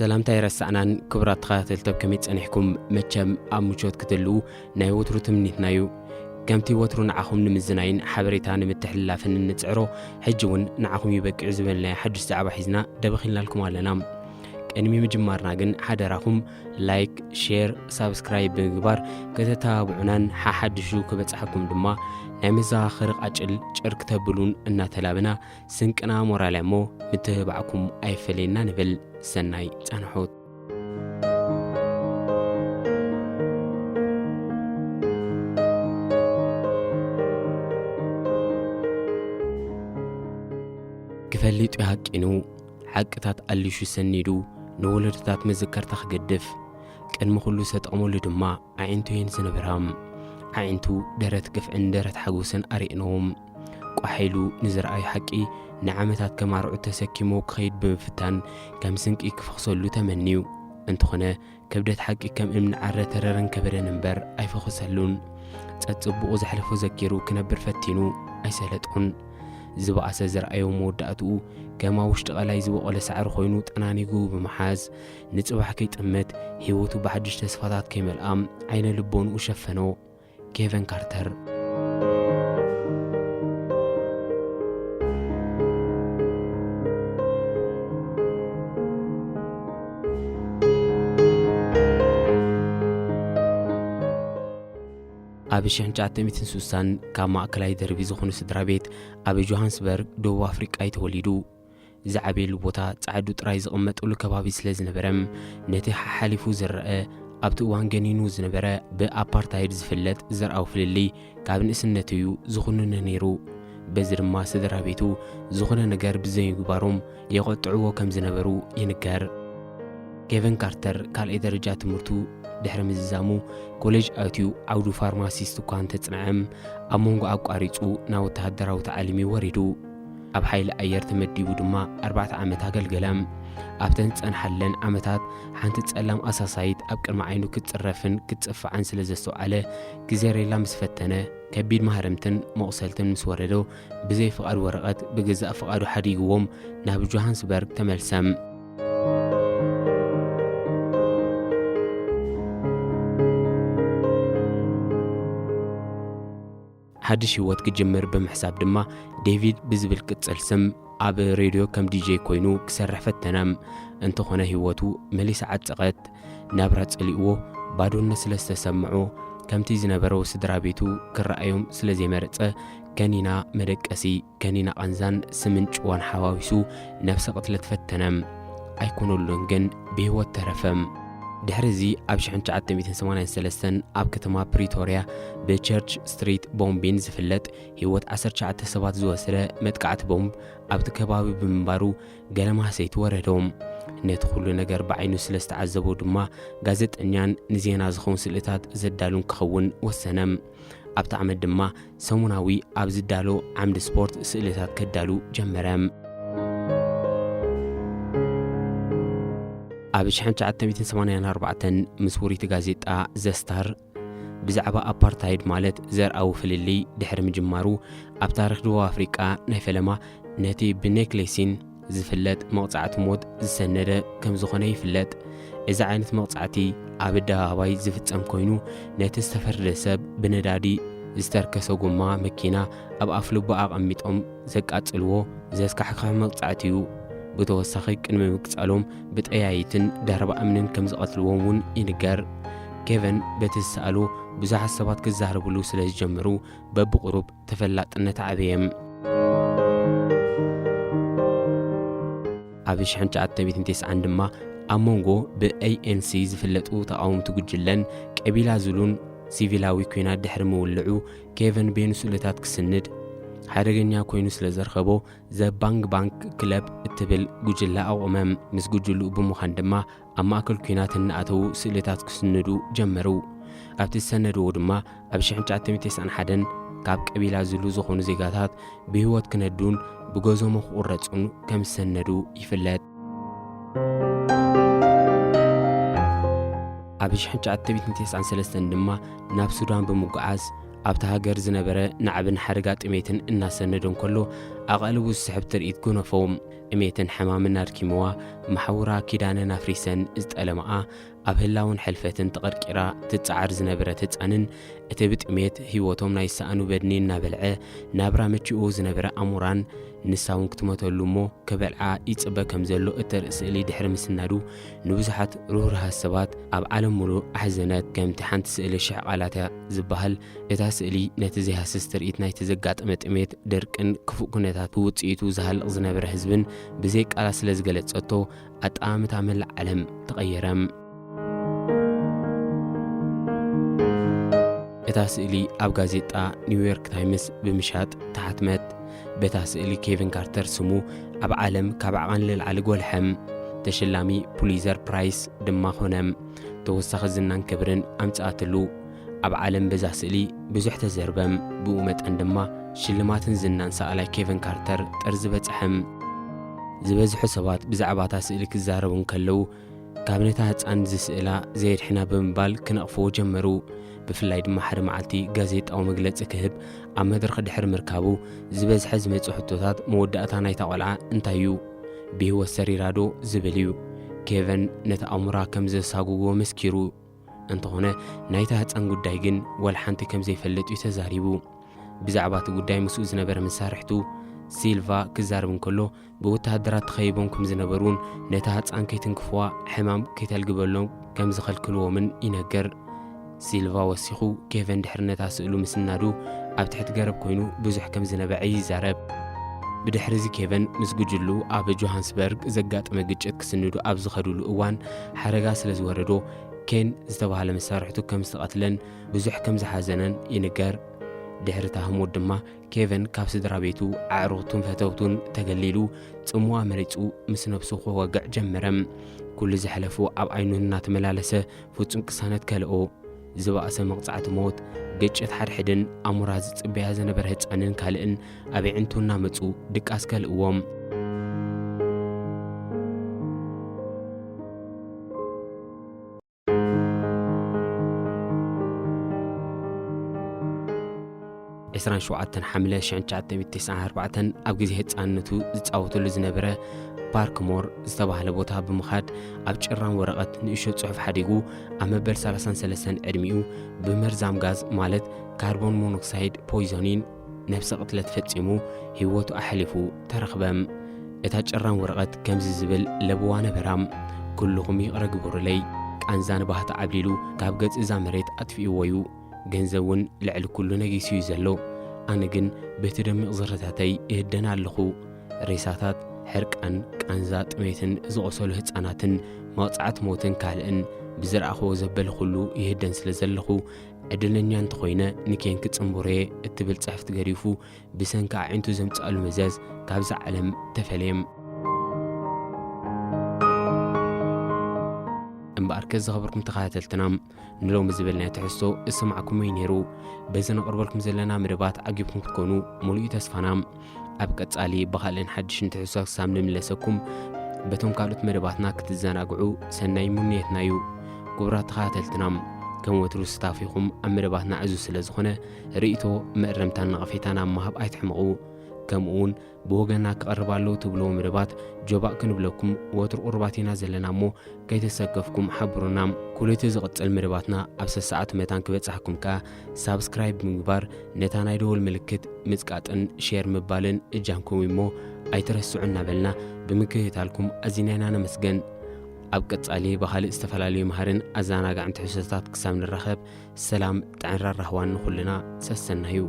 ሰላምታ ኣይረሳዕናን። ክቡራት ተኸታተልቲ፣ ኣብ ከመይ ጸኒሕኩም? መቸም ኣብ ምቾት ክትህልዉ ናይ ወትሩ ትምኒትና እዩ። ከምቲ ወትሩ ንዓኹም ንምዝናይን ሓበሬታ ንምትሕልላፍን እንጽዕሮ፣ ሕጂ እውን ንዓኹም ይበቅዕ ዝበልናዮ ሓድሽ ዛዕባ ሒዝና ደበኺልናልኩም ኣለና። ቅድሚ ምጅማርና ግን ሓደራኹም ላይክ፣ ሼር፣ ሳብስክራይብ ብምግባር ከተተባብዑናን ሓሓድሹ ክበጽሓኩም ድማ ናይ መዘኻኸሪ ቃጭል ጭር ክተብሉን እናተላብና፣ ስንቅና ሞራል እሞ ምትህባዕኩም ኣይፈለየና ንብል። ሰናይ ጻንሖት። ክፈሊጡ ይሃቂኑ፣ ሓቅታት ኣሊሹ ሰኒዱ፣ ንወለዶታት መዘከርታ ክገድፍ፣ ቅድሚ ኩሉ ዝተጠቕመሉ ድማ ኣዒንቱ እየን ዝነበራ። ኣዒንቱ ደረት ግፍዕን ደረት ሓጎስን ኣርእየንዎም። ቋሕ ኢሉ ንዝረኣዩ ሓቂ ንዓመታት ከም ኣርዑት ተሰኪሙ ክኸይድ ብምፍታን ከም ስንቂ ክፈኽሰሉ ተመንዩ። እንተኾነ ክብደት ሓቂ ከም እምኒ ዓረ ተረረን ከበደን እምበር ኣይፈኸሰሉን። ጸጽቡቑ ዘሕለፎ ዘኪሩ ክነብር ፈቲኑ ኣይሰለጦን። ዝበኣሰ ዝረኣዮ መወዳእትኡ ከም ኣብ ውሽጢ ቀላይ ዝበቖለ ሳዕሪ ኮይኑ ጠናኒጉ ብምሓዝ፣ ንጽባሕ ከይጥምት ህይወቱ ብሓድሽ ተስፋታት ከይመልኣ ዓይነ ልቦንኡ ሸፈኖ። ኬቨን ካርተር። ኣብ ሽሕን ትሽዓተ ሚእትን ስሳን ካብ ማእከላይ ደርቢ ዝኾኑ ስድራ ቤት ኣብ ጆሃንስበርግ፣ ደቡብ ኣፍሪቃ እዩ ተወሊዱ። ዝዓበየሉ ቦታ ጻዕዱ ጥራይ ዝቕመጠሉ ከባቢ ስለ ዝነበረ፣ ነቲ ሓሓሊፉ ዝረአ፣ ኣብቲ እዋን ገኒኑ ዝነበረ ብኣፓርታይድ ዝፍለጥ ዘርኣዊ ፍልልይ ካብ ንእስነቱ እዩ ዝኹንነ ነይሩ። በዚ ድማ ስድራ ቤቱ ዝኾነ ነገር ብዘይምግባሮም የቐጥዕዎ ከም ዝነበሩ ይንገር። ኬቨን ካርተር ካልኣይ ደረጃ ትምህርቱ ድሕሪ ምዝዛሙ፣ ኮሌጅ ኣትዩ ዓውዱ ፋርማሲስት እኳ እንተጽንዐ፣ ኣብ መንጎ ኣቋሪጹ ናብ ወተሃደራዊ ታዕሊም እዩ ወሪዱ። ኣብ ሓይሊ ኣየር ተመዲቡ ድማ ኣርባዕተ ዓመት ኣገልገለ። ኣብተን ዝጸንሓለን ዓመታት፣ ሓንቲ ጸላም ኣሳሳይት ኣብ ቅድሚ ዓይኑ ክትጽረፍን ክትጽፋዕን ስለ ዘስተውዓለ፣ ግዜሬላ ምስ ፈተነ፣ ከቢድ ማህረምትን መቑሰልትን ምስ ወረዶ፣ ብዘይ ፍቓድ ወረቐት ብገዛእ ፍቓዱ ሓዲግዎም ናብ ጆሃንስበርግ ተመልሰ። ሓድሽ ህይወት ክጅምር ብምሕሳብ ድማ፣ ዴቪድ ብዝብል ቅጽል ስም ኣብ ሬድዮ ከም ዲጄ ኮይኑ ክሰርሕ ፈተነ። እንተኾነ ህይወቱ መሊሳ ዓጸቐት። ናብራ ጸሊእዎ፣ ባዶነት ስለ ዝተሰምዖ፣ ከምቲ ዝነበሮ ስድራ ቤቱ ክረኣዮም ስለ ዘይመረጸ፣ ከኒና መደቀሲ፣ ከኒና ቃንዛን ስምን ጭዋን ሓዋዊሱ ነብሰ ቅትለት ፈተነ። ኣይኮነሉን ግን ብህይወት ተረፈ። ድሕሪ እዚ ኣብ ሽሕን ትሽዓተ ሚእትን ሰማንያን ሰለስተን ኣብ ከተማ ፕሪቶርያ ብቸርች ስትሪት ቦምቢን ዝፍለጥ ህይወት ዓሰርተ ትሽዓተ ሰባት ዝወሰደ መጥቃዕቲ ቦምብ ኣብቲ ከባቢ ብምንባሩ ገለ ማህሰይቲ ወረዶ። ነቲ ኩሉ ነገር ብዓይኑ ስለ ዝተዓዘቦ ድማ ጋዜጠኛን ንዜና ዝኸውን ስእልታት ዘዳሉን ክኸውን ወሰነ። ኣብቲ ዓመት ድማ ሰሙናዊ ኣብ ዝዳሎ ዓምዲ ስፖርት ስእልታት ከዳሉ ጀመረ። ኣብ ሽሕን ትሽዓተ ሚእትን ሰማንያን ኣርባዕተን ምስ ውሪት ጋዜጣ ዘ ስታር ብዛዕባ ኣፓርታይድ ማለት ዘርኣዊ ፍልልይ ድሕሪ ምጅማሩ፣ ኣብ ታሪኽ ደቡብ ኣፍሪቃ ናይ ፈለማ ነቲ ብኔክሌሲን ዝፍለጥ መቕጻዕቲ ሞት ዝሰነደ ከም ዝኾነ ይፍለጥ። እዚ ዓይነት መቕጻዕቲ ኣብ ኣደባባይ ዝፍጸም ኮይኑ፣ ነቲ ዝተፈርደ ሰብ ብነዳዲ ዝተርከሰ ጎማ መኪና ኣብ ኣፍልቡ ኣቐሚጦም ዘቃጽልዎ ዘስካሕክሕ መቕጻዕቲ እዩ። ብተወሳኺ፣ ቅድሚ ምቅጻሎም ብጠያይትን ደርባ እምንን ከም ዝቐትልዎም እውን ይንገር። ኬቨን በቲ ዝሰኣሎ ብዙሓት ሰባት ክዛረብሉ ስለ ዝጀመሩ፣ በብቑሩብ ተፈላጥነት ዓበየ። ኣብ ሽሕን ትሽዓተ ሚእትን ተስዓን ድማ ኣብ መንጎ ብኤ ኤን ሲ ዝፍለጡ ተቓወምቲ ጉጅለን ቀቢላ ዙሉን ሲቪላዊ ኲናት ድሕሪ ምውልዑ፣ ኬቨን በይኑ ስእልታት ክስንድ ሓደገኛ ኮይኑ ስለ ዘርኸቦ፣ ዘ ባንግ ባንግ ክለብ እትብል ጉጅለ ኣቑመ። ምስ ጉጅልኡ ብምዃን ድማ ኣብ ማእከል ኲናት እናኣተዉ ስእልታት ክስንዱ ጀመሩ። ኣብቲ ዝሰነድዎ ድማ ኣብ ሽሕን ትሽዓተ ሚእትን ተስዓን ሓደን ካብ ቀቢላ ዙሉ ዝኾኑ ዜጋታት ብህይወት ክነዱን ብገዞሞ ክቑረጹን ከም ዝሰነዱ ይፍለጥ። ኣብ ሽሕን ትሽዓተ ሚእትን ተስዓን ሰለስተን ድማ ናብ ሱዳን ብምጉዓዝ ኣብታ ሃገር ዝነበረ ናዕብን ሓደጋ ጥሜትን እናሰነዶ እንከሎ፣ ኣቓልቡ ዝስሕብ ትርኢት ጎነፎ። ጥሜትን ሕማምን ኣድኪምዋ፣ መሓውራ ኪዳነን ኣፍሪሰን ዝጠለማኣ፣ ኣብ ህላውን ሕልፈትን ተቐርቂራ ትጸዓር ዝነበረት ህጻንን፣ እቲ ብጥሜት ህይወቶም ናይ ዝሰኣኑ በድኒ እናበልዐ ናብራ መቺኡ ዝነበረ ኣሞራን፣ ንሳ እውን ክትመተሉ እሞ ክበልዓ ይጽበ ከም ዘሎ እተርኢ ስእሊ ድሕሪ ምስናዱ፣ ንብዙሓት ርህሩሃት ሰባት ኣብ ዓለም ሙሉእ ኣሕዘነት። ከምቲ ሓንቲ ስእሊ ሽሕ ቃላት እያ ዝበሃል፣ እታ ስእሊ ነቲ ዘይሃስስ ትርኢት ናይቲ ዘጋጠመ ጥሜት፣ ደርቅን ክፉእ ኩነታት ውጽኢቱ ዝሃልቕ ዝነበረ ህዝብን ብዘይ ቃላት ስለ ዝገለጸቶ፣ ኣጠማምታ መላእ ዓለም ተቐየረ። እታ ስእሊ ኣብ ጋዜጣ ኒውዮርክ ታይምስ ብምሻጥ ተሓትመት። በታ ስእሊ ኬቪን ካርተር ስሙ ኣብ ዓለም ካብ ዓቐን ንላዕሊ ጎልሐ። ተሸላሚ ፑሊዘር ፕራይስ ድማ ኾነ። ተወሳኺ ዝናን ክብርን ኣምጽኣትሉ። ኣብ ዓለም በዛ ስእሊ ብዙሕ ተዘርበ። ብኡ መጠን ድማ ሽልማትን ዝናን ሰኣላይ ኬቪን ካርተር ጠርዚ በጽሐ። ዝበዝሑ ሰባት ብዛዕባ እታ ስእሊ ክዛረቡ እንከለዉ፣ ካብ ነታ ህጻን ዝስእላ ዘየድሕና ብምባል ክነቕፍዎ ጀመሩ። ብፍላይ ድማ ሓደ መዓልቲ ጋዜጣዊ መግለጺ ክህብ ኣብ መድረኽ ድሕሪ ምርካቡ፣ ዝበዝሐ ዝመጹ ሕቶታት መወዳእታ ናይታ ቆልዓ እንታይ እዩ? ብህይወት ሰሪራ ዶ? ዝብል እዩ። ኬቨን ነቲ ኣሞራ ከም ዘሳጉዎ መስኪሩ። እንተኾነ ናይታ ህጻን ጉዳይ ግን ዋላ ሓንቲ ከም ዘይፈልጥ እዩ ተዛሪቡ። ብዛዕባ እቲ ጉዳይ ምስኡ ዝነበረ መሳርሕቱ ሲልቫ ክዛረብ እንከሎ፣ ብወተሃደራት ተኸቢቦም ከም ዝነበሩን ነታ ህጻን ከይትንክፍዋ፣ ሕማም ከይተልግበሎም ከም ዝኸልክልዎምን ይነግር። ሲልቫ ወሲኹ፣ ኬቨን ድሕሪ ነታ ስእሉ ምስናዱ ኣብ ትሕቲ ገረብ ኮይኑ ብዙሕ ከም ዝነበዐ ይዛረብ። ብድሕሪ እዚ ኬቨን ምስ ጉጅሉ ኣብ ጆሃንስበርግ ዘጋጠመ ግጭት ክስንዱ ኣብ ዝኸዱሉ እዋን ሓደጋ ስለ ዝወረዶ፣ ኬን ዝተባህለ መሳርሕቱ ከም ዝተቐትለን ብዙሕ ከም ዝሓዘነን ይንገር። ድሕሪ እታ ህሞት ድማ ኬቨን ካብ ስድራ ቤቱ፣ ኣዕሩኽቱን ፈተውቱን ተገሊሉ፣ ጽምዋ መሪጹ ምስ ነብሱ ክወግዕ ጀመረ። ኩሉ ዘሕለፎ ኣብ ዓይኑ እናተመላለሰ ፍጹም ቅሳነት ከልኦ። ዝበኣሰ መቕጻዕቲ ሞት፣ ግጭት ሓድሕድን ኣሞራ ዝጽበያ ዝነበረ ህጻንን ካልእን ኣብ ኣዒንቱ እናመጹ ድቃስ ከልእዎም። ዕስራን ሸውዓተን ሓምለ ሽሕን ትሽዓተ ሚእትን ተስዓን ኣርባዕተን ኣብ ግዜ ህጻንነቱ ዝጻወተሉ ዝነበረ ፓርክ ሞር ዝተባህለ ቦታ ብምኻድ፣ ኣብ ጭራም ወረቐት ንእሽቶ ጽሑፍ ሓዲጉ፣ ኣብ መበል ሰላሳን ሰለስተን ዕድሚኡ ብመርዛም ጋዝ ማለት ካርቦን ሞኖክሳይድ ፖይዞኒን ነብሰ ቅትለት ፈጺሙ ህይወቱ ኣሕሊፉ ተረኽበ። እታ ጭራም ወረቐት ከምዚ ዝብል ለበዋ ነበራ፣ "ኩልኹም ይቕረ ግበሩለይ። ቃንዛ ንባህታ ዓብሊሉ ካብ ገጽ እዛ መሬት ኣጥፊእዎ እዩ። ገንዘብ እውን ልዕሊ ኩሉ ነጊሱ እዩ ዘሎ። ኣነ ግን በቲ ደሚቕ ዝኽርታተይ ይህደን ኣለኹ። ሬሳታት፣ ሕርቃን፣ ቃንዛ፣ ጥሜትን ዝቖሰሉ ህጻናትን መቕጻዕቲ ሞትን ካልእን ብዝረኣኽዎ ዘበለ ኩሉ ይህደን ስለ ዘለኹ፣ ዕድለኛ እንተኾይነ ንኬን ክጽንብሮ እየ" እትብል ጽሕፍቲ ገዲፉ፣ ብሰንኪ ኣዒንቱ ዘምጽኣሉ መዘዝ ካብዛ ዓለም ተፈልየ። እምበኣርከ ዝኸበርኩም ተኸታተልትና፣ ንሎሚ ዝበልናዮ ትሕዝቶ እሰማዕኩም እዩ ነይሩ። በዚ ነቕርበልኩም ዘለና መደባት ዓጊብኩም ክትኮኑ ሙሉእ ተስፋና። ኣብ ቀጻሊ ብኻልእን ሓድሽን ትሕዝቶ ክሳብ ንምለሰኩም፣ በቶም ካልኦት መደባትና ክትዘናግዑ ሰናይ ምንየትና እዩ። ክቡራት ተኸታተልትና፣ ከም ወትሩ ስታፊኹም ኣብ መደባትና ዕዙዝ ስለ ዝኾነ፣ ርእይቶ፣ መእረምታን ነቐፌታን ኣብ ምሃብ ኣይትሕመቑ። ከምኡ እውን ብወገና ክቐርብ ኣለዎ ትብልዎ መደባት ጆባእ ክንብለኩም ወትሩ ቁሩባት ኢና ዘለና እሞ፣ ከይተሰከፍኩም ሓብሩና። ኩሉ እቲ ዝቕጽል መደባትና ኣብ ሰሰዓት መታን ክበጽሓኩም ከኣ ሳብስክራይብ ብምግባር ነታ ናይ ደወል ምልክት ምጽቃጥን ሼር ምባልን እጃምኩም እሞ ኣይትረስዑ እናበልና ብምክትታልኩም ኣዚና ኢና ነመስገን። ኣብ ቀጻሊ ብኻልእ ዝተፈላለዩ መሃርን ኣዘናጋዕን ትሕዝቶታት ክሳብ ንራኸብ ሰላም ጥዕን ራህዋን ንኹልና ሰሰናዩ።